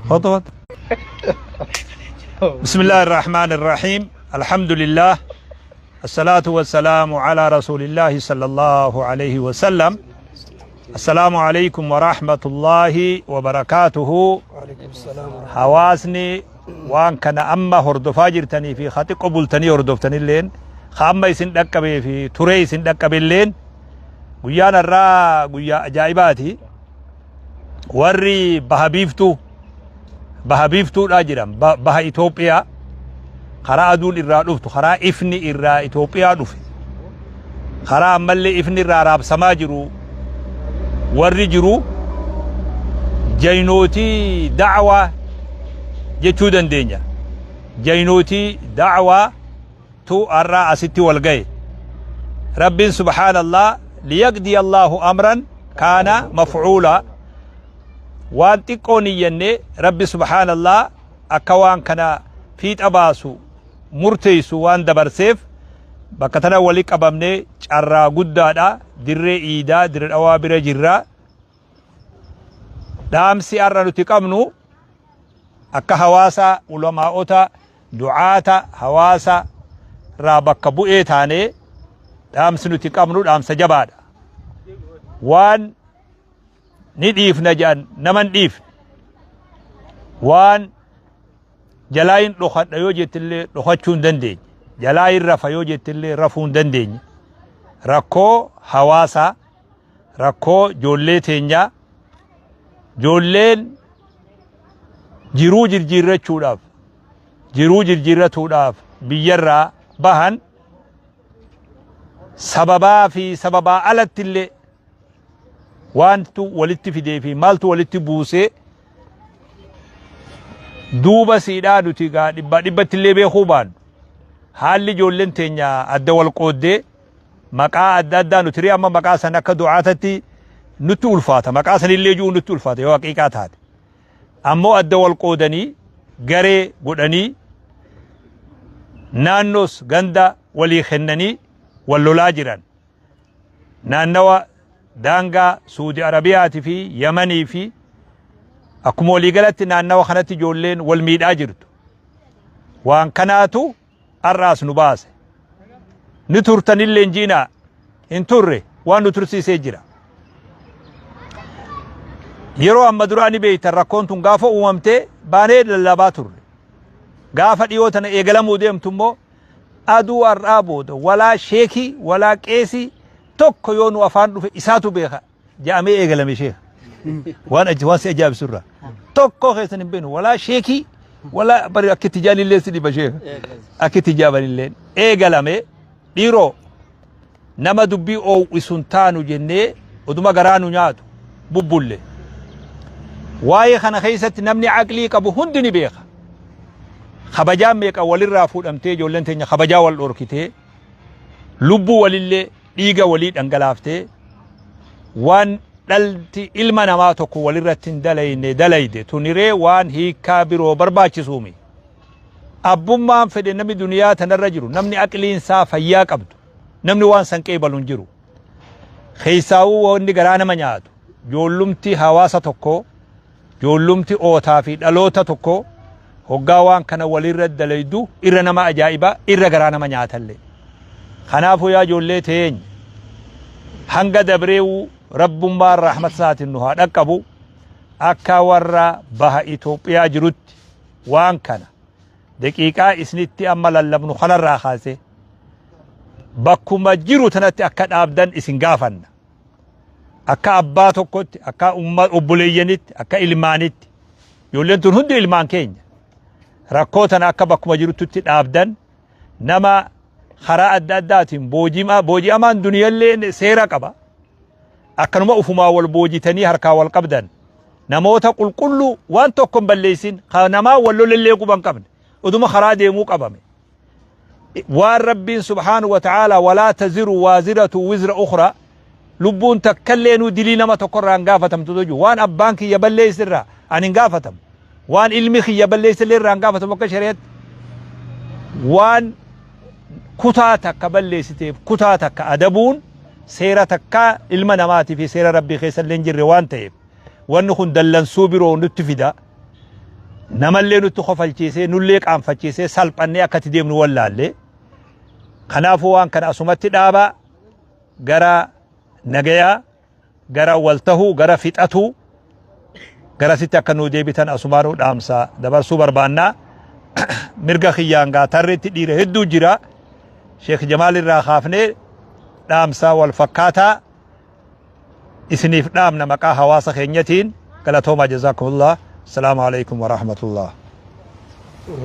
Kootu kootu. Bismillaahi irrahmaani irrahiim. Alhamdulillaah. Assalaatu wassalaamu alaa rasuulillaahi sallallahu alayhi wasallam. Assalaamu alaykum wa rahmatullaahi wa barakaatuhu. Hawaasni waan kana amma hordofaa jirtanii fi ka xiqqo bultanii hordoftanilleen ka amma isin dhaqqabee fi turee isin dhaqqabelleen guyyaan har'aa guyyaa ajaa'ibaati. Warri baha biiftuu baha biiftuudhaa jiran baha Itoophiyaa karaa aduun irraa dhuftu karaa ifni irraa Itoophiyaa dhufe karaa ammallee ifni irraa raabsamaa jiru warri jiru jaynootii da'awaa jechuu dandeenya. Jaynootii da'awaa tu har'a asitti wal gahe. Rabbiin subhaanallah liyaqdiya Allahu amran kaana maf'uula waan xiqqoo niyyannee Rabbi subhaanallah akka waan kana fiixa baasu murteessu waan dabarseef bakka tana wali qabamnee carraa guddaadha dirree iidaa dirre dhawaa bira jirra dhaamsi har'a nuti qabnu akka hawaasa ulamaa'ota du'aata hawaasa irraa bakka bu'ee taanee dhaamsi nuti qabnu dhaamsa jabaadha waan ni dhiifna jedhan nama hin dhiifne waan jalaa hin dhokadha yoo jettillee dhokachuu hin dandeenye jalaa hin rafa yoo jettillee rafuu hin dandeenye rakkoo hawaasaa rakkoo ijoollee teenyaa ijoolleen jiruu jirjiirrachuudhaaf jiruu jirjiirratuudhaaf biyyarraa bahan sababaa fi sababaa alatti illee waantu walitti fidee fi maaltu walitti buusee duuba siidhaa nuti gaa dhibbaa dhibbatti illee beekuu baannu haalli ijoolleen teenya adda wal qooddee maqaa adda addaa nuti ree amma maqaa san akka du'aatatti nutti ulfaata maqaa san illee ji'uu nutti ulfaata yoo haqiiqaa taate ammoo adda wal qoodanii garee godhanii naannoos ganda walii kennanii wal lolaa jiran naannawa daangaa Suudi Arabiyaati fi Yamanii fi akkuma waliigalatti naannawa kanatti ijoolleen wal miidhaa jirtu. Waan kanaatu har'aas nu baase. Ni turtanillee hin jiinaa hin turre waan nu tursiisee jira. Yeroo amma duraa ni beektan rakkoon tun gaafa uumamtee baanee lallabaa turre. Gaafa dhiyoo tana eegalamuu deemtu immoo Aduu har'aa booda walaa sheekii walaa qeesii tokko yoo nu afaan dhufe isaatu beeka ja'amee eegalame sheeka. Waan aji waan si ajaa'ibsu irraa. Tokko keessan hin beeknu walaa sheekii walaa bari akka itti jaalillee si dhiba sheeka. Akka itti jaabanillee eegalame dhiiroo nama dubbii oowwisu hin taanu jennee oduma garaa nu nyaatu bubbulle. Waa'ee kana keessatti namni aqlii qabu hundi ni beeka. Kabajaan meeqa walirraa fuudhamtee ijoolleen teenya kabajaa wal dhorkitee lubbuu walillee dhiiga walii dhangalaaftee waan dhalti ilma namaa tokko walirratti hin dalayne dalayde tuniree waan hiikkaa biroo barbaachisuumi. Abbummaan fedhe namni duniyaa tanarra jiru namni aqliin isaa fayyaa qabdu namni waan san qeebalu hin jiru. Keessaawuu wanni garaa nama nyaatu joollumti hawaasa tokkoo joollumti ootaa fi dhaloota tokkoo hoggaa waan kana walirra dalaydu irra nama ajaa'iba irra garaa nama nyaatallee. Kanaafuu yaa ijoollee teenya hanga dabreewu rabbummaan rahmata isaatiin nu haa dhaqqabu akka warra baha Itoophiyaa jirutti waan kana daqiiqaa isinitti amma lallabnu kanarraa kaasee bakkuma jiru tanatti akka dhaabdan isin gaafanna. Akka abbaa tokkotti, akka obboleeyyanitti, akka ilmaanitti. Ijoolleen tun hundi ilmaan keenya. Rakkoo tana akka bakkuma jirtutti dhaabdan nama karaa adda addaatiin booji'amaan duniyallee seera qaba. Akkanuma ufumaa wal boojitanii harkaa wal qabdan. Namoota qulqulluu waan tokko hin balleessin ka namaa wal lolellee quba hin qabne oduma karaa deemuu qabame. Waan Rabbiin subhaanahu wa ta'aalaa walaa taziru waaziratu wizra ukhra lubbuun takkallee nuu dilii nama tokkorraa hin gaafatamtu jechuudha. Waan abbaan kiyya balleessirraa ani hin gaafatamu. Waan ilmi kiyya balleessillee irraa hin gaafatamu akka shari'atti. Waan kutaa takka balleessiteef kutaa takka adabuun seera takkaa ilma namaatii fi seera Rabbii keessa illee hin jirre waan ta'eef. Wanni kun dallansuu biroo nutti fida. Namallee nutti kofalchiisee nullee qaanfachiisee salphannee akkatti deemnu wallaalle. Kanaafuu waan kana asumatti dhaabaa gara nagayaa gara waltahuu gara fixatuu garasitti akka nuu deebitan asumaanuu dhaamsa dabarsuu barbaannaa. Mirga kiyyaan gaa tarreetti dhiira hedduu jira. Sheekh Jamaal irraa kaafnee dhaamsa wal fakkaataa isiniif dhaamna maqaa hawaasa keenyatiin galatoomaa jazaakumullah. Assalaamu alaikum wa rahmatullah.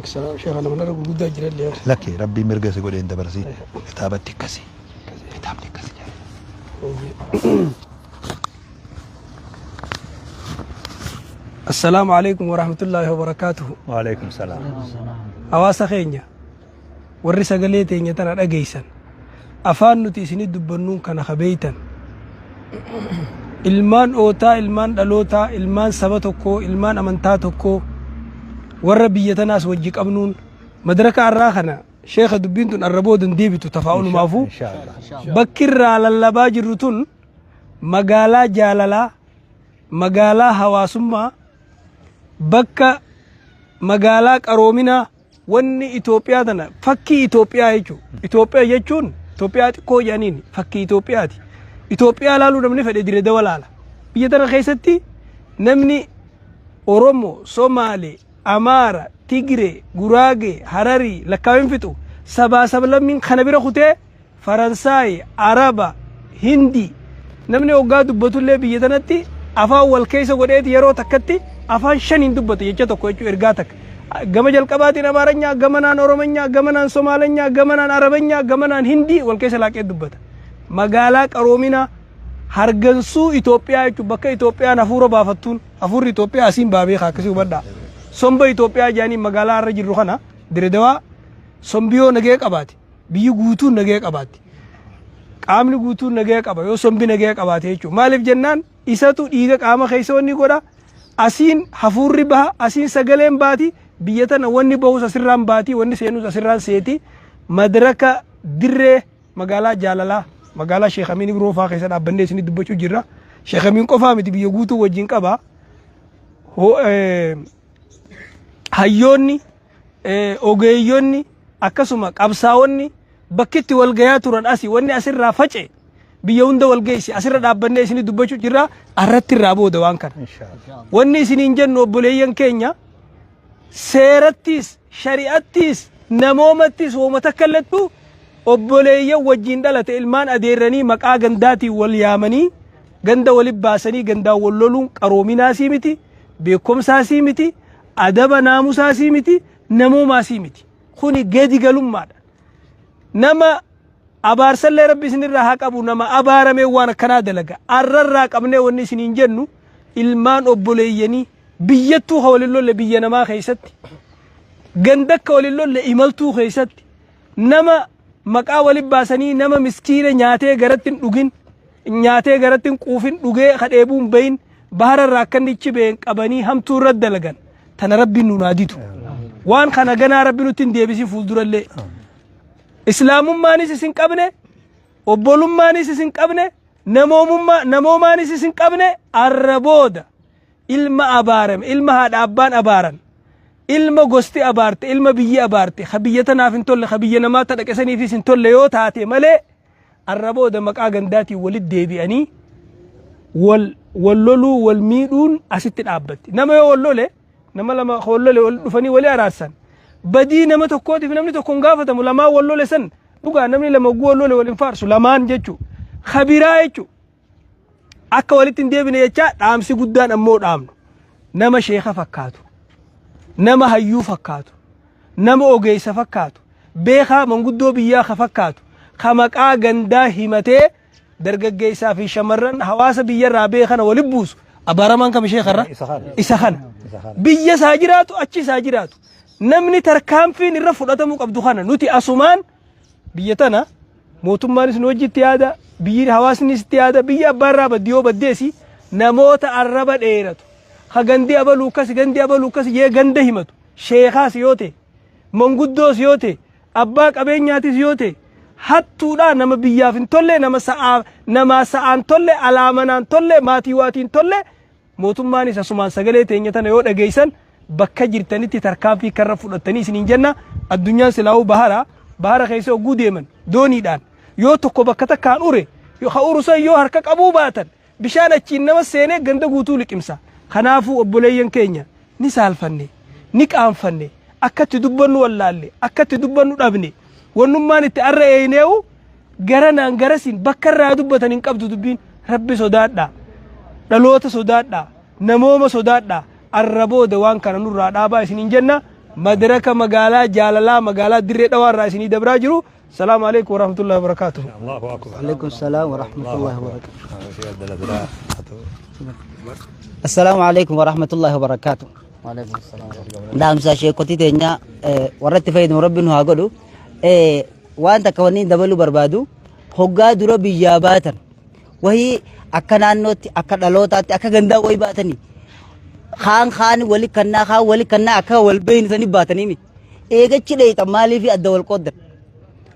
Salaam sheekha nama narra gurguddaa jira illee. Lakki rabbii mirga si godheen dabarsii kitaabatti akkasi. Kitaabni akkasi jedha. Assalaamu alaikum wa rahmatullaahi wa barakaatuhu. Wa alaikum salaam. Hawaasa keenya warri sagalee teenya tana dhageessan afaan nuti isinii dubbannuun kana kabeeytan ilmaan ootaa ilmaan dhalootaa ilmaan saba tokkoo ilmaan amantaa tokkoo warra biyya tanaas wajji qabnuun madaraka arraa kana sheekha dubbiin tun arra booda hin deebitu tafaa'ulumaafuu Inshallah. bakki irraa lallabaa jirru tun magaalaa jaalalaa magaalaa hawaasummaa bakka magaalaa qaroominaa wanni Itoophiyaa tana fakkii Itoophiyaa jechuudha. Itoophiyaa jechuun Itoophiyaa xiqqoo jedhaniin fakkii Itoophiyaati. Itoophiyaa laaluu namni fedhe dire dawa laala. Biyya tana keessatti namni Oromoo, Somaalee, Amaara, Tigiree, Guraagee, Hararii lakkaa'in fixu sabaa sablammiin kana bira kutee Faransaay, Araba, Hindii namni hoggaa dubbatullee biyya tanatti afaan wal keessa godheeti yeroo takkatti afaan shaniin dubbata jecha tokko jechuu ergaa takka. Gama jalqabaatiin Amaaranyaa, gamanaan Oromonyaa, gamanaan Somaalenyaa, gamanaan Arabanyaa, gamanaan Hindii wal keessa laaqee dubbata. Magaalaa qaroominaa hargansuu Itoophiyaa jechuun bakka Itoophiyaan hafuura baafattuun hafuurri Itoophiyaa asiin baabee akkasii hubadhaa. Somba Itoophiyaa jedhanii magaalaa irra jirru kana Diredawaa sombiyoo nagee qabaate biyyi guutuun nagee qabaatti. Qaamni guutuun nagee qaba yoo sombi nagee qabaate jechuudha. Maaliif jennaan isatu dhiiga qaama keessa wanni godha. Asiin hafuurri baha, asiin sagaleen baati, biyya tana wanni bahus asirraan baati, wanni seenus asirraan seeti. Madraka dirree magaalaa jaalalaa magaalaa Sheekh Amiin Ibroo fa'aa keessa dhaabbannee isinii dubbachuu jirra. Sheekh Amiin qofaa miti biyya guutuu wajjin qaba. Hayyoonni, ogeeyyonni akkasuma qabsaa'onni bakki itti wal gayaa turan asi wanni asirraa face biyya hunda wal geessi asirra dhaabbannee isinii dubbachuu jirra arratti irraa booda waan kana. Wanni isiniin jennu obboleeyyan keenya seerattis shari'attis namoomattis wooma takka illettu obboleeyyan wajjin dhalate ilmaan adeerranii maqaa gandaatiin wal yaamanii ganda wali baasanii gandaan wal loluun qaroominaasii miti beekumsaasii miti adaba naamusaasii miti namoomaasii miti kuni gadi galummaadha. Nama abaarsallee rabbi isinirraa haa qabu nama abaaramee waan akkanaa dalaga arrarraa qabnee wanni isiniin jennu ilmaan obboleeyyanii biyyattuu ka walin lolle biyya namaa keessatti ganda akka walin lolle imaltuu keessatti nama maqaa walin baasanii nama miskiina nyaatee garatti hin dhugin nyaatee garatti hin quufin dhugee ka dheebuu hin bahin bahara irraa akka inni ichi ba'een qabanii hamtuu irra dalagan tana rabbiin nuun haa didu waan kana ganaa rabbi nutti hin deebisin fuuldurallee islaamummaanis isin qabne obbolummaanis isin qabne namoomummaa namoomaanis isin qabne arra booda ilma abaarame ilma haadha abbaan abaaran ilma gosti abaarte ilma biyyi abaarte ka biyya tanaaf hin tolle ka biyya namaa ta dhaqe saniifis hin tolle yoo taate malee arra booda maqaa gandaatiin walitti deebi'anii wal wal loluu wal miidhuun asitti dhaabbatti nama yoo wal lole nama lama wal lole wal dhufanii wali araarsan badii nama tokkootiif namni tokko hin gaafatamu lamaan wal lole san dhugaa namni lama oguu wal lole wal hin faarsu lamaan jechuu kabiraa jechuu akka walitti hin deebine jechaa dhaamsi guddaan ammoo dhaamnu nama sheeka fakkaatu nama hayyuu fakkaatu nama ogeessa fakkaatu beekaa manguddoo biyyaa ka fakkaatu ka maqaa gandaa himatee dargaggeessaa fi shamarran hawaasa biyyarraa beekana wali buusu abaaramaan kam ishee karra isa kana biyya isaa jiraatu achi isaa jiraatu namni tarkaanfiin irra fudhatamuu qabdu kana nuti asumaan biyya tana mootummaanis nu wajjitti yaada biyyi hawaasnis itti yaada biyya abbaa irraa baddi yoo baddeesi namoota arraba dheeratu ka gandi abaluu akkas gandi abaluu akkas jee ganda himatu sheekaas yoo ta'e manguddoos yoo ta'e abbaa qabeenyaatis yoo ta'e hattuudhaa nama biyyaaf hin tolle nama sa'aa namaa sa'aan tolle alaamanaan tolle maatii waatiin tolle mootummaanis asumaan sagalee teenya tana yoo dhageessan Bakka jirtanitti tarkaanfii karra fudhattanii isiniin jenna. Addunyaan silaa'uu bahara bahara keessa hogguu deeman dooniidhaan yoo tokko bakka takkaan ure, ka uru san yoo harka qabuu baatan, bishaan achiin nama seenee ganda guutuu liqimsa. Kanaafuu obboleeyyan keenya, ni saalfanne, ni qaanfanne, akkatti dubbannu wallaalle, akkatti dubbannu dhabne. Wannummaan itti arra eeyneewu garanaan garasiin bakka irraa dubbatan hin qabdu dubbiin. Rabbi sodaadhaa, dhaloota sodaadhaa, namooma sodaadhaa. Arra booda waan kana nurraa dhaabaa isiniin jenna. Madraka magaalaa jaalalaa, magaalaa Dirree Dhawaa irraa isinii dabraa jiru. Salaamu alaikum warahmatullahi wabarakatuh. Allahu akbar. Alaikum salam wa rahmatullahi wa barakatuh. Assalaamu alaikum wa rahmatullahi wa barakatuh. Dhaamsa sheekotii teenya warra itti fayyadamu Rabbi nu haa godhu. Waan takka wanni dabaluu barbaadu, hoggaa dura biyyaa baatan wahii akka naannootti, akka dhalootaatti, akka gandaa wayii baatanii kaan kaan wali kannaa, kaan wali kannaa, akka wal beeynu sanii baatanii miti. Eegachi dheeyxan maaliif adda wal qooddan?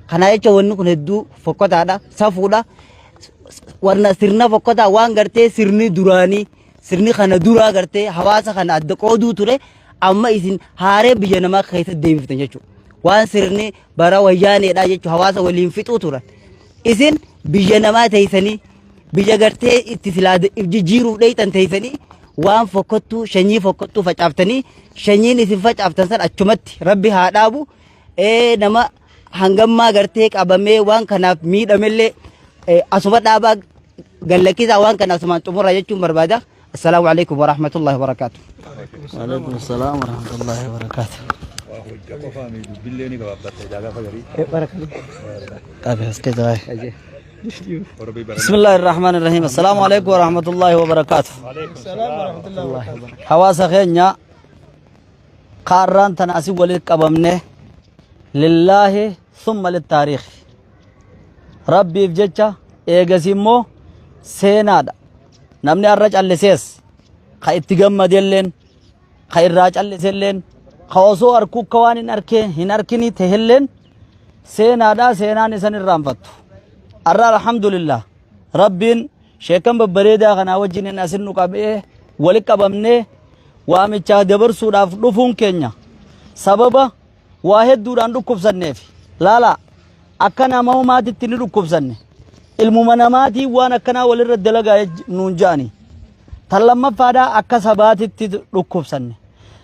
Kanaa jecha wanni kun hedduu fokkotaadha, safuudha. Warna sirna fokkotaa waan gartee sirni duraanii, sirni kana duraa gartee hawaasa kana adda qooduu ture, amma isin haaree biyya namaa keessatti deebiftan jechuudha. Waan sirni bara wayyaaneedha jechuudha, hawaasa waliin fixuu turan. Isin biyya namaa teessanii, biyya gartee itti silaa jijjiiruuf dheeyxan teessanii, waan fokkottuu, shanyii fokkottuu facaaftanii, shanyiin isin facaaftan san achumatti Rabbi haa dhaabu. Nama hangammaa gartee qabamee waan kanaaf miidhamellee asuma dhaabaa gallakkisaa, waan kana asumaan xumura jechuun barbaada. Assalaamu alaikum wa rahmatullahi wa barakaatu. Waalaikum salam wa rahmatullahi wa barakatuh. Qabe as keessa waa'ee. Bismillahir Rahmanir Rahim. Assalaamu alaikum wa rahmatullahi wa barakatuh. Hawaasa keenya kaarraan tana asii walitti qabamne, lillaahi summa littaariikh. Rabbiif jecha, eegas immoo seenaadha. Namni har'a callisees, ka itti gammadelleen, ka irraa calliselleen, ka osoo arkuu akka waan hin arkee hin arkinii tehelleen, seenaadha, seenaan isan irraanfattu. Har'a alhamdulillah Rabbiin sheekan babbareedaa kanaa wajjin hin asin nu qabee wali qabamnee waamichaa dabarsuudhaaf dhufuun keenya sababa waa hedduudhaan dhukkubsanneef. Laala, akka nama homaatitti ni dhukkubsanne, ilmuma namaatiin waan akkanaa walirra dalagaa nuun ja'ani. Tan lammaffaadhaa, akka sabaatitti dhukkubsanne,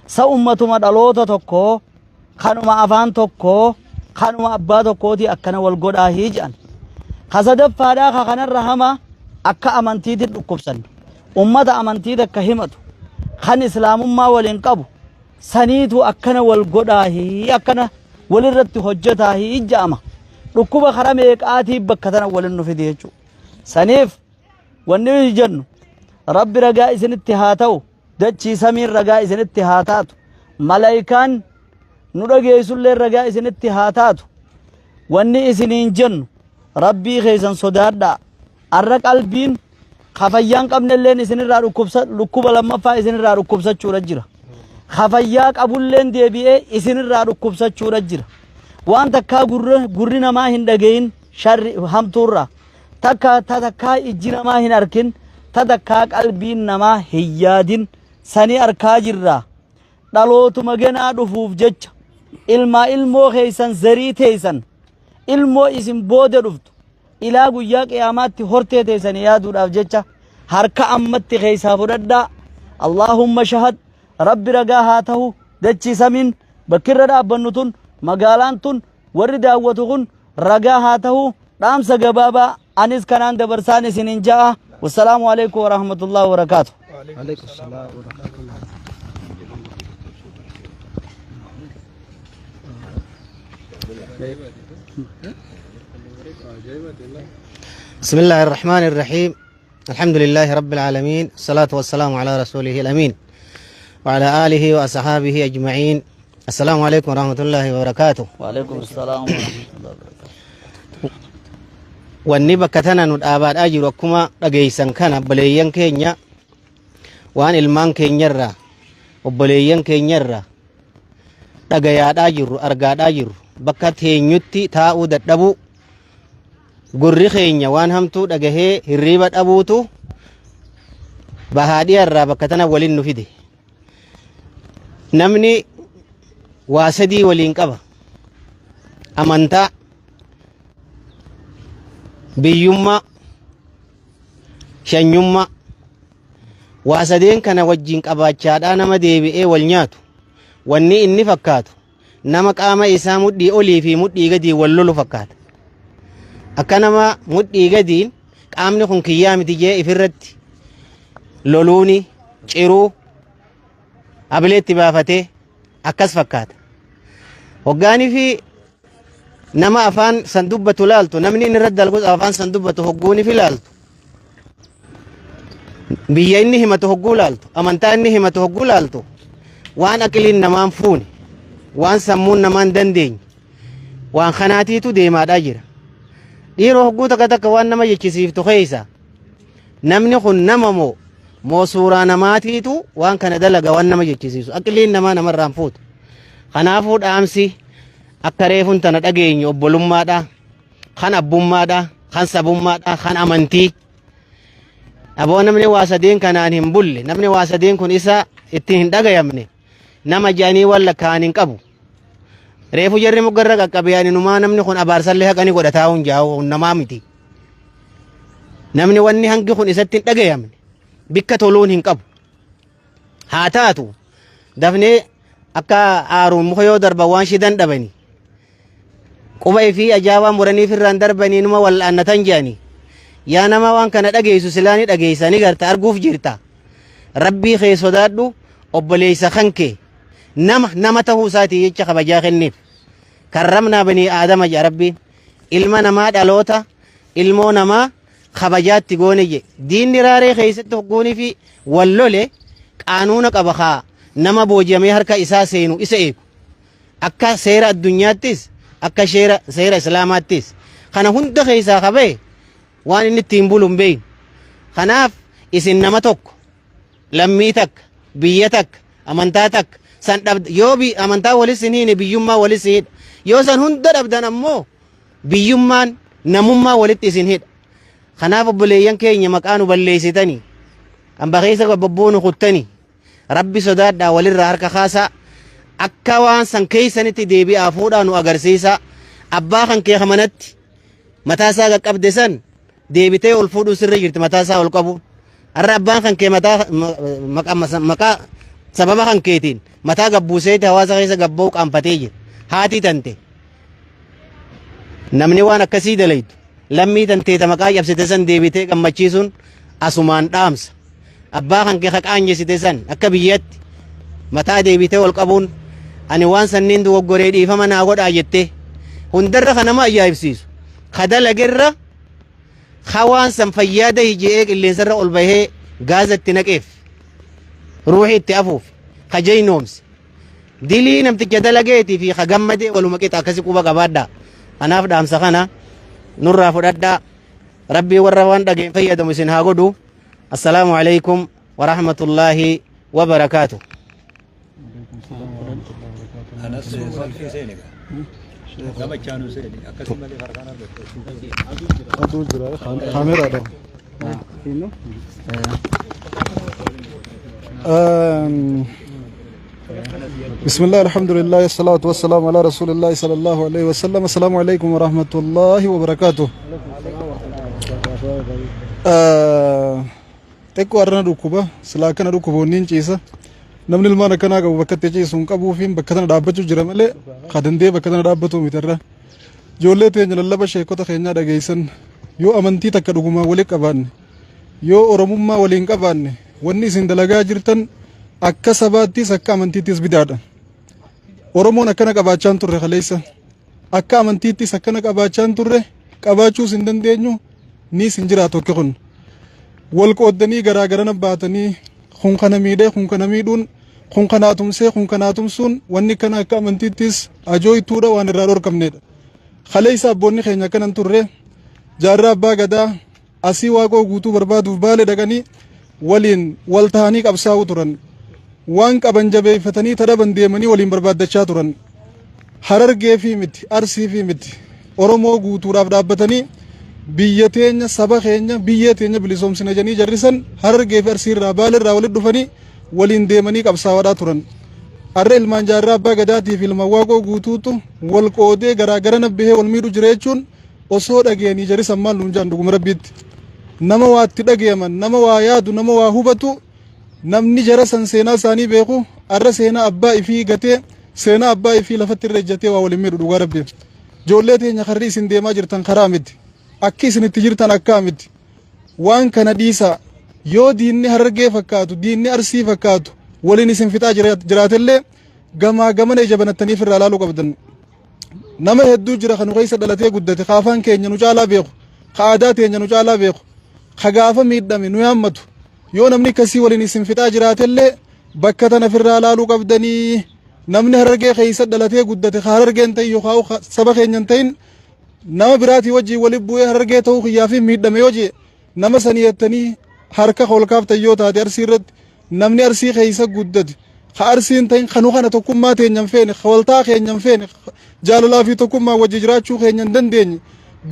sa ummatuma dhaloota tokkoo, kanuma afaan tokkoo, kanuma abbaa tokkooti akkana wal godhaa hii jedhan. Ka sadaffaadhaa, ka kanarra hamaa, akka amantiitti dhukkubsanne. Ummata amantii takka himatu, kan islaamummaa waliin qabu saniitu akkana wal godhaahii, akkana walirratti hojjetaahii ja'ama. Dhukkuba karaa meeqaatii bakka tana walin nu fide jechuudha. Saniif wanni nuyi jennu, Rabbi ragaa isinitti haa ta'u, dachii samiin ragaa isinitti haa taatu, malaayikaan nu dhageessullee ragaa isinitti haa taatu. Wanni isiniin jennu, Rabbii keessan sodaadhaa. Arra qalbiin kafayyaan qabnelleen isinirraa dhukkubsa, dhukkuba lammaffaa isinirraa dhukkubsachuudha jira. Kafayyaa qabulleen deebi'ee isinirraa dhukkubsachuudha jira. Waan takkaa gurri namaa hin dhagayin sharri hamtuurraa, takka ta takkaa ijji namaa hin arkin, ta takkaa qalbiin namaa hin yaadin sanii arkaa jirra. Dhalootuma genaa dhufuuf jecha, ilmaa ilmoo keessan, zarii teessan, ilmoo isin booda dhuftu, ilaa guyyaa qiyaamaatti hortee teessanii yaaduudhaaf jecha harka ammatti keessaa fudhadhaa. Allaahumma shahad, Rabbi ragaa haa ta'u, dachii samiin bakki irra dhaabbannu tun, magaalaan tun, warri daawwatu kun ragaa haa ta'u. Dhaamsa gabaabaa anis kanaan dabarsaan isinin ja'a. Wassalaamu alaikum warahmatullahi wabarakaatu. Alaikum salam wa rahmatullahi. بسم الله الرحمن الرحيم، الحمد لله رب العالمين، الصلاة والسلام على رسوله الأمين وعلى آله وأصحابه أجمعين. السلام عليكم ورحمة الله وبركاته. وعليكم السلام ورحمة الله وبركاته. Wanni bakka tana nu dhaabaadhaa jiru, akkuma dhageessan kana, obboleeyyan keenya waan ilmaan keenyarraa, obboleeyyan keenyarraa dhagayaadhaa jirru, argaadhaa jirru, bakka teenyutti taa'uu dadhabuu, gurri keenya waan hamtuu dhagahee hirriiba dhabuutu bahaadhiya irraa bakka tana waliin nu fide. Namni waa sadii waliin qaba. Amantaa, biyyummaa, shanyummaa. Waa sadeen kana wajjin qabaachaadhaa nama deebi'ee wal nyaatu. Wanni inni fakkaatu nama qaama isaa mudhii olii fi mudhii gadii wal lolu fakkaata. Akka nama mudhii gadiin qaamni kun kiyyaa miti jee ifirratti loluuni ciruu abileetti baafatee akkas fakkaata. Hoggaanii fi nama afaan san dubbatu laaltu, namni inni irratti dalgus afaan san dubbatu hogguuni fi laaltu, biyya inni himatu hogguu laaltu, amantaa inni himatu hogguu laaltu, waan aqiliin namaan fuune, waan sammuun namaan dandeenye, waan kanaatiitu deemaadhaa jira. Dhiiroo, hogguu takka takka waan nama jechisiiftu keessa namni kun nama moo suuraa namaatiitu waan kana dalaga waan nama jechisiisu, aqiliin namaa namarraan fuutu. Kanaafuu dhaamsi akka reefun tana dhageenyu obbolummaadha, kan abbummaadha, kan sabummaadha, kan amantii. Aboo, namni waa sadeen kanaan hin bulle, namni waa sadeen kun isa ittiin hin dhagayamne, nama jedhanii waan lakkaa'an hin qabu. Reefu jarri moggarra qaqqabe, ani numaa namni kun abaarsallee haqa ni godha taa'uun jaa'u namaa miti. Namni wanni hangi kun isatti hin dhagayamne bikka toluun hin qabu. Haa taatu, dafnee akka aaruun muka yoo darban waan shidan dhabani. Quba ifii ajaa'ibaa muranii firraan darbanii numa wal'aannatan jedhanii. Yaa nama waan kana dhageessu, silaa ni dhageessa, ni garta, arguuf jirta. Rabbii kee sodaadhu, obboleessa kan kee nama nama ta'uu isaatii jecha kabajaa kenniif. Karramnaa banii aadama jedha Rabbiin. Ilma namaa, dhaloota ilmoo namaa kabajaatti goone je. Diinni raaree keessatti hogguunii fi wal lole qaanuuna qaba kaa nama booji'amee harka isaa seenu isa eegu. Akka seera addunyaattis, akka seera islaamaattis kana hunda keessaa kabee waan inni ittiin bulu hin beeynu. Kanaaf isin nama tokko, lammii takka, biyya takka, amantaa takka san dhabd yoo amantaa walis hin hiine, biyyummaa walis hidha. Yoo san hunda dhabdan ammoo biyyummaan namummaa walitti isin hidha. Kanaaf obboleeyyan keenya, maqaa nu balleessitanii, hamba keessa bobboo nu kuttanii, Rabbi sodaadhaa, walirraa harka kaasaa, akka waan san keessanitti deebi'aa fuudhaa nu agarsiisaa. Abbaa kan kee manatti mataa isaa qaqqabde san deebitee ol fuudhuu sirra jirti, mataa isaa ol qabu. Har'a abbaan kan kee mataa maqaa sababa kan keetiin mataa gabbuuseeti hawaasa keessa gabba'uu qaanfatee jira. Haati tante namni waan akkasii dalaytu lammii tanteeta maqaa cabsite san deebitee gammachiisuun asumaan dhaamsa. Abbaa kan kee qaanjesite san akka biyyatti mataa deebitee ol qabuun ani waan sanniin dogoggoree dhiifama naa godhaa jettee hundarra kan nama ajaa'ibsiisu ka dalagerra ka waan san fayyaa dahi je'ee qilleensarra ol bahee gaaza itti naqeef, ruuxii itti afuuf, ka jaynoomse dilii namticha dalageetii fi ka gammadee waluma qixa. Akkasi quba qabaadhaa. Kanaaf dhaamsa kana nurraa fudhadhaa. Rabbii warra waan dhageen fayyadamu isin haa godhu. Assalaamu alaikum warahmatullaahi wabarakaatu. Anas salfii seeni gaa. Gamachaanuu seeni. Akkasii malee farkaan argattu. Aduu jira, kaameraadha. بسم الله، الحمد لله، الصلاة والسلام على رسول الله صلى الله عليه وسلم. السلام عليكم ورحمة الله وبركاته. Xiqqoo har'ana dhukkuba, silaa akkana dhukkuboonni hin ciisa. Namni ilmaan akkanaa qabu bakka itti ciisu hin qabuu fi bakka tana dhaabbachuu jira malee ka danda'ee bakka tana dhaabbatu miti irra. Ijoollee teenya, lallaba sheekota keenyaa dhageessan. Yoo amantii takka dhugumaan waliin qabaanne, yoo Oromummaa waliin qabaanne, wanni isin dalagaa jirtan akka sabaattis akka amantiittis bidaadha. Oromoon akkana qabaachaa hin turre kaleessa. Akka amantiittis akkana qabaachaa hin turre, qabaachuus hin dandeenyu, niis hin jiraatu akki kun. Wal qooddanii garaa garana baatanii kun kana miidhee kun kana miidhuun, kun kana atumsee kun kana atumsuun, wanni kana akka amantiittis ajooytuudha, waan irraa dhorkamnedha. Kaleessa abboonni keenya akkana hin turre. Jaarraa abbaa gadaa asii Waaqoo Guutuu barbaaduuf Baale dhaqanii waliin wal tahanii qabsaa'uu turan. Waan qaban jabeeffatanii tadhaban deemanii waliin barbaaddachaa turan. Harargee fi miti, Arsii fi miti, Oromoo guutuudhaaf dhaabbatanii biyya teenya, saba keenya, biyya teenya bilisoomsina jedhanii jarrisan Harargee fi Arsii irraa, Baale irraa walitti dhufanii waliin deemanii qabsaa'aadhaa turan. Har'a ilmaan Jaarraa Abbaa Gadaatii fi ilmaan Waaqoo Guutuutu wal qoodee garaa garana bahee wal miidhu jira jechuun osoo dhagayanii jarri san maal nuun jedhan dhuguma Rabbiitti. Nama waa itti dhagayaman, nama waa yaadu, nama waa hubatu, namni jara san seenaa isaanii beeku har'a seenaa abbaa ifii gatee seenaa abbaa ifii lafatti irra ejjatee waa waliin miidhu dhugaa Rabbii. Ijoollee teenya karri isin deemaa jirtan karaa miti. Akki isin itti jirtan akkaa miti. Waan kana dhiisaa. Yoo diinni Harargee fakkaatu, diinni Arsii fakkaatu waliin isin fixaa jiraatellee gamaa gamana ija banattanii ofirraa laaluu qabdan. Nama hedduu jira kan nu keessa dhalatee guddate, ka afaan keenya nu caalaa beeku, ka aadaa teenya nu caalaa beeku, ka gaafa miidhame nu yaammatu. Yoo namni akkasii waliin isin fixaa jiraatellee bakka tana ofirraa laaluu qabdanii. Namni Harargee keessa dhalatee guddate ka Harargee hin ta'in yookaan saba keenya hin ta'in nama biraatii wajjin walitti bu'ee Harargee ta'uu kiyyaa fi miidhame yoo jee nama sanii jettanii harka ol kaaftan yoo taate Arsii irratti namni Arsii keessa guddate ka Arsii hin ta'in kanu kana tokkummaa teenya hin feene ka waltaa keenya hin feene jaalalaa fi tokkummaa wajji jiraachuu keenya hin dandeenye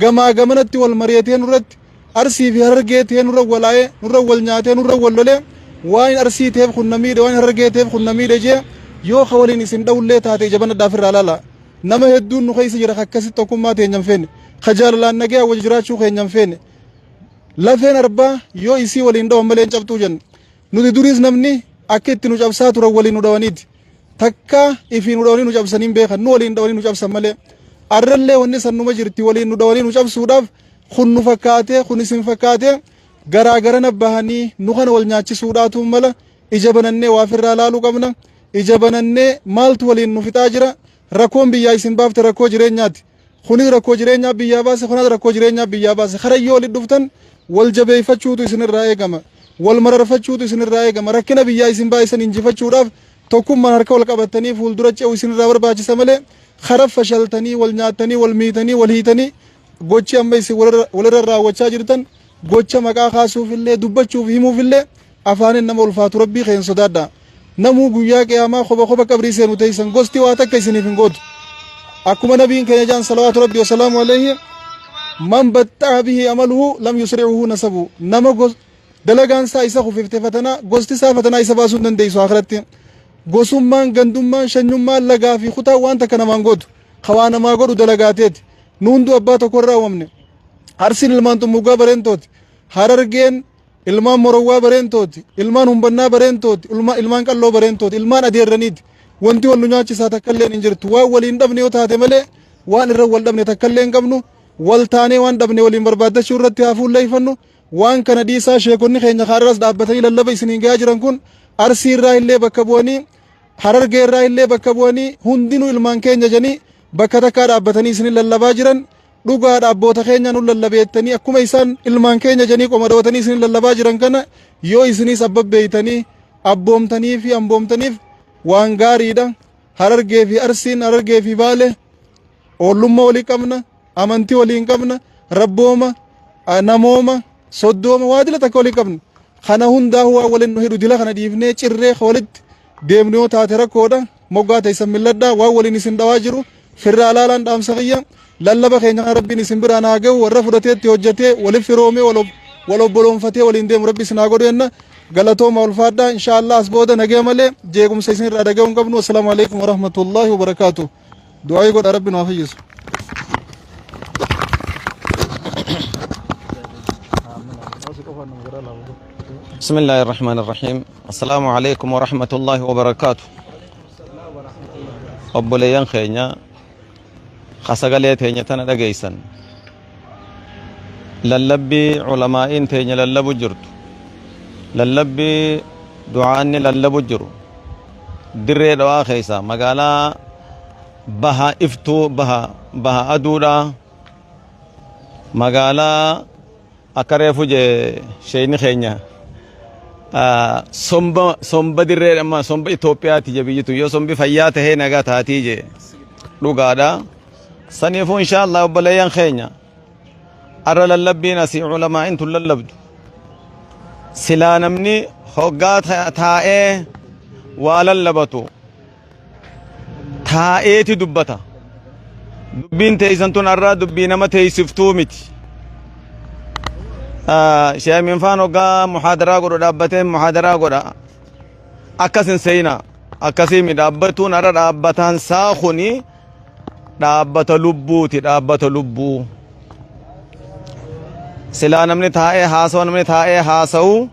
gamaa gamanatti wal mari'atee nurratti Arsii fi Harargee ta'ee nurra walaa'ee nurra wal nyaatee nurra wal lolee waan Arsii ta'eef kun na miidhe waan Harargee ta'eef kun na miidhe jee yoo ka waliin isin dha'ullee taate ija banadhaaf irraa laala. Nama hedduun nu keessa jira ka akkasitti tokkummaa teenya hin feene, ka jaalalaan nagayaan wajji jiraachuu keenya hin feene. Lafeen arbaa yoo isii waliin dhawan malee hin cabxuu jenna. Nuti duriis namni akka itti nu cabsaa turan waliin nu dhawaniiti. Takka ifii nu dhawanii nu cabsanii hin beekan, nu waliin dhawanii nu cabsan malee. Arrallee wanni san numa jirti waliin nu dhawanii nu cabsuudhaaf kun nu fakkaatee kun isin fakkaatee garaa garana bahanii nu kana wal nyaachisuudhaatu mala ija banannee waa ofirraa laaluu qabna. Ija banannee maaltu waliin nu fixaa jira? Rakkoon biyyaa isin baafte rakkoo jireenyaati. Kunis rakkoo jireenyaa biyyaa baase, kunas rakkoo jireenyaa biyyaa baase. Karayyoo walitti dhuftan wal jabeeffachuutu isinirraa eegama. Wal mararfachuutu isinirraa eegama. Rakkina biyyaa isin baay'isan injifachuudhaaf tokkummaan harka wal qabattanii fuuldura ce'u isinirraa barbaachisa malee kara fashaltanii wal nyaattanii wal miitanii wal hiitanii gochi amma isin walirra raawwachaa jirtan gocha maqaa kaasuufillee dubbachuuf himuufillee Afaanin nama ulfaatu Rabbii keen sodaadhaa. Namuu guyyaa qiyaamaa koba koba qabrii seenu teeysan gosti waa takka isiniif hin gootu. Akkuma nabiin keenya jaan salawaatu Rabbii wasalaamu alayhi man baxxa'a bihi amaluhu lam yusri'uhu nasabu nama dalagaan isaa isa kufifte fatanaa gosti isaa fatanaa isa baasuu hin dandeessu akhiratti. Gosummaan gandummaan shanyummaan lagaa fi kutaan waan takka namaan gootu. Ka waa namaa godhu dalagaateeti. Nu hunduu abbaa tokko irraa uumamne. Arsiin ilmaan xummuuggaa bareentooti. Harargeen Ilmaan Morowwaa Bareentooti, ilmaan Humbannaa Bareentooti, ilmaan Qalloo Bareentooti, ilmaan adeerraniiti. Wanti wal nu nyaachisaa takkalleen hin jirtu. Waan waliin dhabne yoo taate malee waan irra wal dhabne takkallee hin qabnu. Wal taanee waan dhabne waliin barbaaddachuu irratti haa fuulleeffannu. Waan kana dhiisaa sheekonni keenya kaarras dhaabbatanii lallaba isiniin gahaa jiran kun Arsii irraa illee bakka bu'anii Harargee irraa illee bakka bu'anii hundinuu ilmaan keenya jedhanii bakka takkaa dhaabbatanii isinin lallabaa jiran Dhugaadha abboota keenya nu lallabeettanii akkuma isaan ilmaan keenya jedhanii qoma dhawatanii isin lallabaa jiran kana yoo isinis abba beeytanii abboomtanii fi amboomtaniif waan gaariidha. Harargee fi Arsiin Harargee fi Baale oollummaa walii qabna, amantii waliin qabna, rabbooma, namooma, soddooma waa dila takka walii qabna. Kana hundaa'uu waan waliin nu hidhu dila kana dhiifnee cirree walitti deemnu yoo taate rakkoodha. Moggaa teessan milladhaa waan waliin isin dhawaa jiru firraa laalaan dhaamsa kiyya lallaba keenya kana rabbiin isin biraan haa gahu warra fudhatee itti hojjetee waliif firoomee wal obboloonfatee waliin deemu rabbi isin haa godhu jenna galatooma ulfaadhaa inshaallah as booda nagaya malee jeequmsa isin irraa dhaga'uu hin qabnu assalaamu alaikum warahmatullahi wabarakaatu du'aayii godha rabbi nu haa fayyisu. بسم الله الرحمن الرحيم السلام عليكم ورحمة الله وبركاته obboleeyyan keenya ka sagalee teenya tana dhageeysan lallabbii ulamaa'iin teenya lallabu jirtu lallabbii du'aanni lallabu jiru dirree dhawaa keessa magaalaa baha iftuu baha baha aduudha magaalaa Akka reefu jee sheeyni keenya somba somba dirree amma somba Itoophiyaati je biyyi tun yoo sombi fayyaa tahee nagaa taatii je dhugaadha. Saniifuu inshaallah obboleeyyan keenya arra lallabbiin asii ulamaa'in tun lallabdu silaa namni hoggaa taa'ee waa lallabatu taa'eeti dubbata. Dubbiin teeysan tun arraa dubbii nama teeysiftuu miti. Sheemin faan hoggaa muhaadaraa godhu dhaabbatee muhaadaraa godha. Akkas hin seeyinaa. Akkasii mi dhaabbatuun har'a dhaabbataan saa kuni dhaabbata lubbuuti dhaabbata lubbuu. Silaa namni taa'ee haasawu namni taa'ee haasawu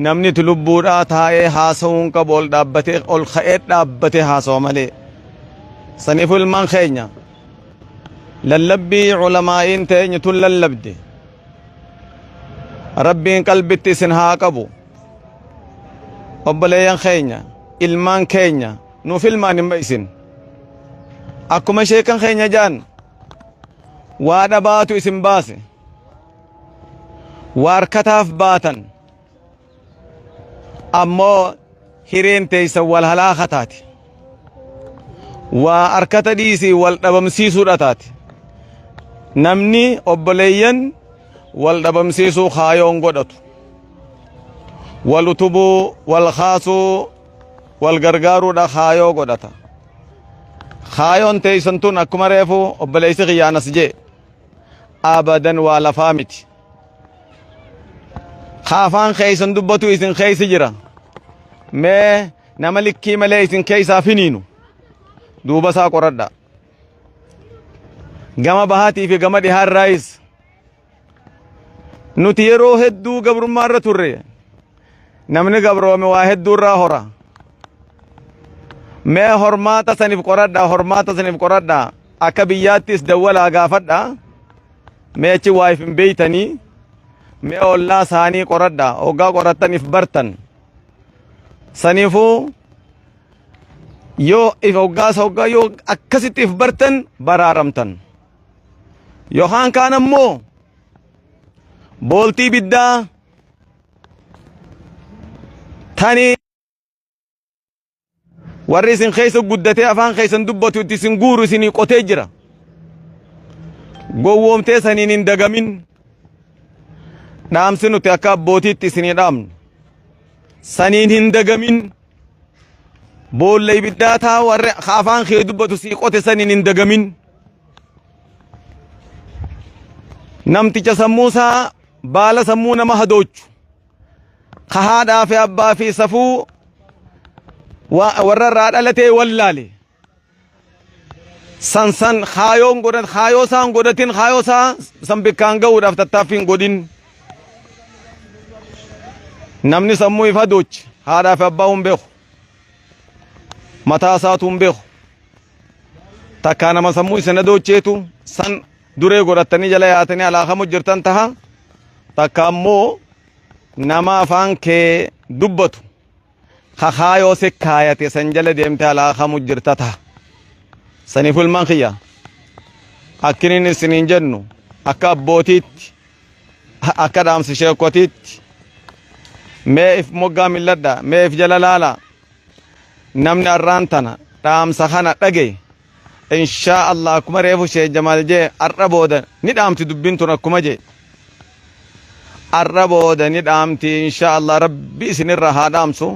namni itti lubbuudhaa taa'ee haasawuu hin qabu ol dhaabbatee ol ka'ee dhaabbatee haasawa malee. Saniifuu ilmaan keenya lallabbii ulamaa'iin teenya tun lallabde rabbiin qalbitti isin haa qabu. Obboleeyyan keenya ilmaan keenya nuuf ilmaan hin ba'isin. Akkuma sheekan keenya jaan waa dhabaatu isin baase. Waa harkataaf baatan ammoo hireen teeysan wal halaaka taate. Waa harkata dhiisii wal dhabamsiisuudha taate. Namni obboleeyyan wal dhabamsiisuu kaayoon godhatu. Wal utubuu, wal kaasuu, wal gargaaruudha kaayoo godhata. Kaayoon teeysan tun akkuma reefu obboleessi kiyyaan as jee abadan waa lafaa miti. Ka afaan keeysan dubbatu isin keeysi jira. Mee nama likkii malee isin keeysaa finiinu duuba isaa qoradha. Gama bahaatii fi gama dhihaarraayis nuti yeroo hedduu gabrummaa irra turre. Namni gabroome waa hedduu irraa hora. Mee hormaata saniif qoradha, hormaata saniif qoradha. Akka biyyaattis dawwalaa gaafadha. Mee achi waa if hin beeytanii. Mee ollaa isaanii qoradha. Hoggaa qorattan if bartan. Saniifuu yoo if hoggaas hoggaa yoo akkasitti if bartan baraaramtan. Yookaan kaan ammoo booltii ibiddaa tani warri isin keessa guddatee afaan keessan dubbatu itti isin guuru isinii qotee jira. Gowwoomtee saniin hin dagamin. Dhaamsi nuti akka abbootiitti isinii dhaamnu. Saniin hin dagamin. Boolla ibiddaa taa warri afaan kee dubbatu sii qote saniin hin dagamin. Namticha sammuu isaa baala sammuu nama hadoochu. Ka haadhaa fi abbaa fi safuu warra irraa dhalatee wallaale. San san kaayoon godhan kaayoo isaan godhatin kaayoo isaa san bikkaan ga'uudhaaf tattaaffii hin godhin. Namni sammuu if hadoochi haadhaa fi abbaa hin beeku. Mataa isaatu hin beeku. Takkaa nama sammuu isin hadoocheetu san duree godhattanii jala yaatanii alaakamu jirtan taha. Takka ammoo nama afaan kee dubbatu ka kaayoo si kaayate san jala deemtee alaakamu jirta taha. Saniif ilmaan kiyya akkinin isiniin jennu akka abbootiitti akka dhaamsi sheekotiitti mee if moggaa milladha mee if jala laala namni arraan tana dhaamsa kana dhagaye inshaa Allah akkuma reefu shee Jamaal jee arra booda ni dhaamti dubbiin tun akkuma jee arra booda ni dhaamti inshaa Allah rabbi isinirra haa dhaamsu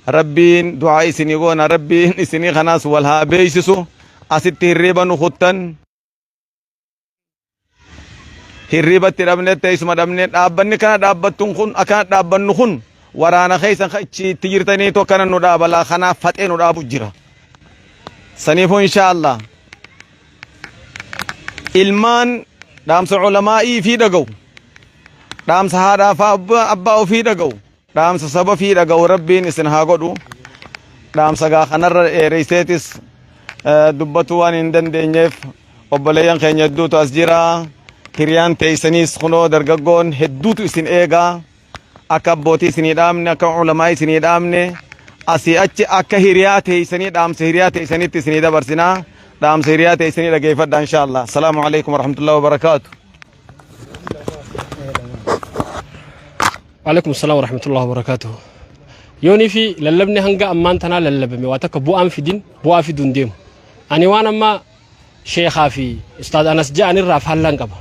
rabbiin du'aa isinii goona rabbiin isinii kanaas wal haa beeysisu asitti hirriiba nu kuttan Hirriiba itti dhabne teessuma dhabne dhaabbanni kana dhaabbattuun kun akkana dhaabbannu kun waraana keessan kan ichi itti jirtaniitu akkana nu dhaabalaa kanaaf faxee nu dhaabu jira. Saniifuu inshaa Allah ilmaan dhaamsa ulamaa'ii fi dhaga'u dhaamsa haadhaa fi abbaa ofii dhaga'u Dhaamsa saba fi dhaga'u rabbiin isin haa godhu. Dhaamsa gaa kanarra dheereyseetis dubbatuu waan hin dandeenyeef obboleeyyan keenya hedduutu as jira. Hiriyaan teeysaniis kunoo dargaggoon hedduutu isin eega. Akka abbootii isinii dhaamne, akka ulamaa isinii dhaamne, asii achi akka hiriyaa teeysanii dhaamsa hiriyaa teeysaniitti isinii dabarsinaa. Dhaamsa hiriyaa teeysanii dhageeffadha inshaa Allah. Assalaamu alaikum warahmatullahi wabarakaatu. Waalaikum salaam warahmatullahi wabarakatuh. Yoonii fi lallabni hanga ammaan tanaa lallabame waa takka bu'aan fidin bu'aa fiduu hin deemu. Ani waan amma sheekhaa fi ustaaz Anas ja'an irraa faallaan qaba.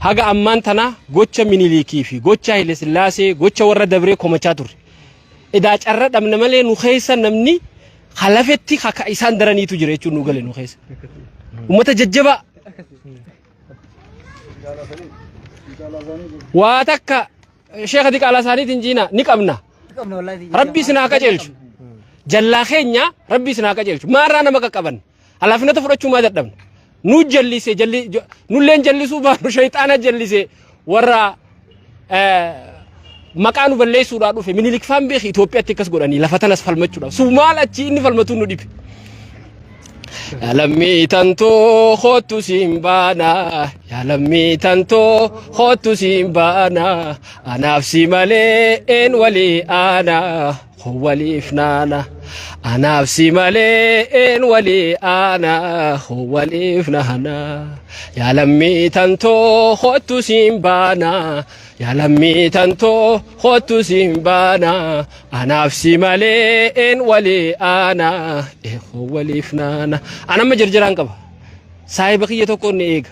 Haga ammaan tanaa gocha Minilikii fi gocha Haile Sillaasee gocha warra dabree komachaa turre. Edaa carra dhabne malee nu keessa namni halafetti haka isaan daraniitu jira jechuun nu gale nu keessa. Uummata jajjabaa. Waa takka sheeka diqaalaa isaaniitiin jiina ni qabna. Rabbi isin haa qajeelchu. Jallaa keenya Rabbi isin haa qajeelchu. Maarraa nama qaqqaban. Halaafinata fudhachuu maa dadhabna? Nu jallise jalli nulleen jallisuu baanu shayxaana jallise warra maqaa nu balleessuudhaa dhufe Minilik faan beeki Itoophiyaatti akkas godhanii lafa tanas falmachuudhaaf. Su maal achi inni falmatuun nu dhibe. Yaa lammii tantoo kottu siin baana. Yaa lammii tantoo kottu siin baana. Anaaf si malee een walii aana. Koo waliif naana. Anaaf si malee een walii aana. Koo waliif naana. Yaa lammii tantoo kottu siin baana. Yaa lammii tantoo kottu siin baana. Anaaf si malee een walii aana. Koo waliif naana. Anamma jarjaraan qaba. Saahiba kiyya tokko inni eega.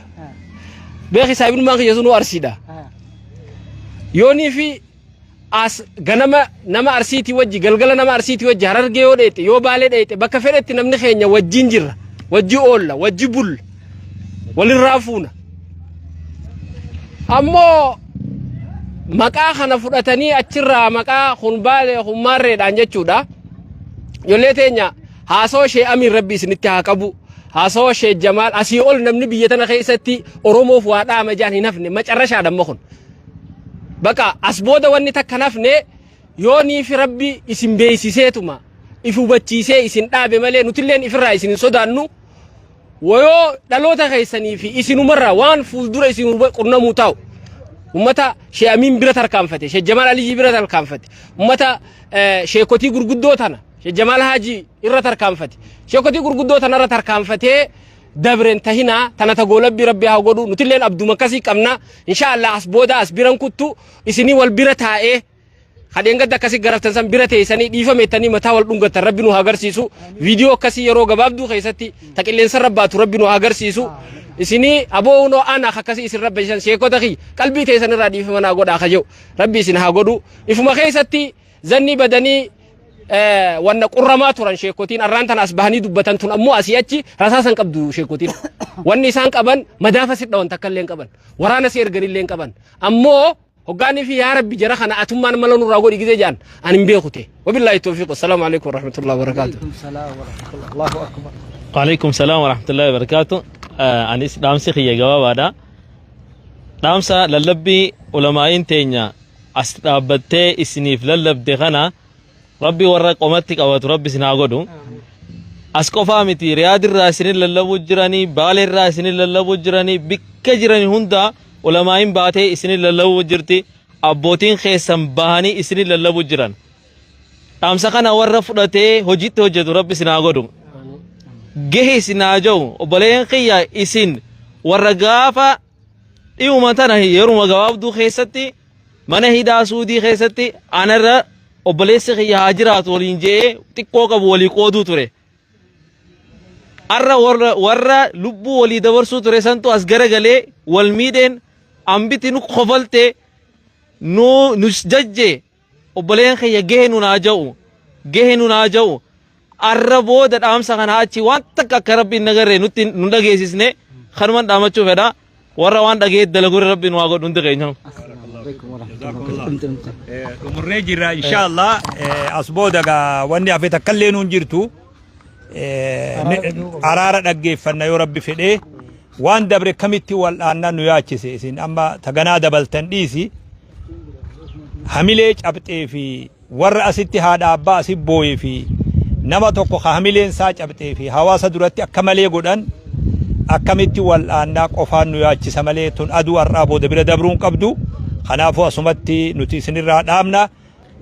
Beeki saahibnummaan kiyya sunuu Arsiidha. Yoonii fi as ganama nama Arsiitii wajji galgala nama Arsiitii wajji Harargee yoo dheexxe yoo Baalee dheexxe bakka fedhetti namni keenya wajjin jirra. Wajji oolla, wajji bulla. Walirraa fuuna. Ammoo maqaa kana fudhatanii achirraa maqaa kun Baalee kun Maarreedhaan jechuudha. Ijoollee teenya haasawaa ishee amiin rabbi isinitti haa qabu. Haasawaa ishee Jamaal asii ol namni biyya tana keessatti Oromoof waa dhaama jaan hin hafne macarrashaadha amma kun. Baqa as booda wanni takka hin hafne yoo niifi rabbi isin beeksiseetuma if hubachiisee isin dhaabe malee nutilleen ifirraa isin hin sodaannu. Wayoo dhaloota keessanii fi isinumarraa waan fuuldura isin qunnamuu taa'u. Ummata Shee Amiin bira tarkaanfate, Shee Jamaal Aliyyii bira tarkaanfate, ummata sheekotii gurguddoo tana, Shee Jamaal Haajii irra tarkaanfate, sheekotii gurguddoo tana irra tarkaanfatee dabren tahinaa tana ta goolabbii rabbi haa godhu nutilleen abduma akkasii qabna insha Allah as booda as biran kuttu isinii wal bira taa'ee Kadheen gadda akkasii garaftan san bira teessanii dhiifameettanii mataa wal dhungattan rabbi nu haa agarsiisu. Viidiyoo akkasii yeroo gabaabduu keessatti ta qilleensa irra baatu rabbi nu haa agarsiisu. Isinii aboo hunoo ana akkasii isin rabba isan sheekota kiyya qalbii teessan irraa dhiifama naa godhaa ka jedhu rabbi isin haa godhu. Ifuma keessatti zannii badanii wanna qurramaa turan sheekotiin arraan tana as bahanii dubbatan tun ammoo asii achi rasaasan qabdu sheekotiin. Wanni isaan qaban madaafa si dhawan takka illee hin qaban. Waraana si ergan illee hin qaban. Ammoo Hoggaanii fi yaa Rabbi jara kana atummaan mala nurraa godhi gizee jedhan ani hin beeku ta'e. Wabillaahi tawfiiq. Assalaamu alaikum warahmatullahi wabarakaatuh. Allahu akbar. Waalaikum salaam warahmatullahi wabarakatuh. Anis dhaamsi kiyya gabaabaadha. Dhaamsa lallabbii ulamaa'iin teenya as dhaabbattee isiniif lallabde kana Rabbi warra qomatti qabatu Rabbi isin haa godhu. As qofaa miti Riyaadirraa isinin lallabuu jiranii, Baaleerraa isinin lallabuu jiranii, bikka jirani hundaa ulamaa'iin baatee isinin lallabuu jirti. Abbootiin keessan bahanii isinin lallabuu jiran. Dhaamsa kana warra fudhatee hojiitti hojjetu Rabbi isin haa godhu. Gahe isin haa ja'u obboleen kiyya isin warra gaafa dhiyuma tana yeruma gabaabduu keessatti Mana hidhaa Suudii keessatti anarra obboleessi kiyya haa jiraatu waliin je'ee xiqqoo qabu walii qooduu ture. Arra warra, warra lubbuu walii dabarsuu ture santu as garagalee wal miidheen ambiti nu kofalte nu nus jajje obboleen kiyya gahe nun haa ja'u gahe nun haa ja'u arra booda dhaamsa kana achi waan takka akka rabbiin nagarre nutti nu dhageessisne kanuman dhaamachuu fedha warra waan dhagee dalagu rabbiin waa godhu hundi keenya. Xumurree jirra inshaallah as booda gaa wanni hafe takka illee nuun jirtu araara dhaggeeffanna yoo rabbi fedhee waan dabre kamitti wal'aannaa nu yaachise isin amma taganaa dabaltan dhiisi hamilee cabxee fi Warra asitti haadha abbaa asi booye fi nama tokko ka hamileen isaa cabxee fi hawaasa duratti akka malee godhan akkamitti wal'aannaa qofaan nu yaachisa malee tun aduu har'aa booda bira dabruu hin qabdu. Kanaafuu asumatti nuti isinirraa dhaamna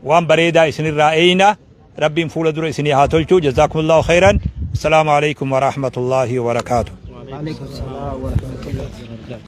waan bareedaa isinirraa eeyna Rabbiin fuula dura isinii haa tolchu. Jazaakumullahu khayran. Assalaamu alaikum wa rahmatullahi wa barakaatuh. Waalaikum salaam wa rahmatullahi.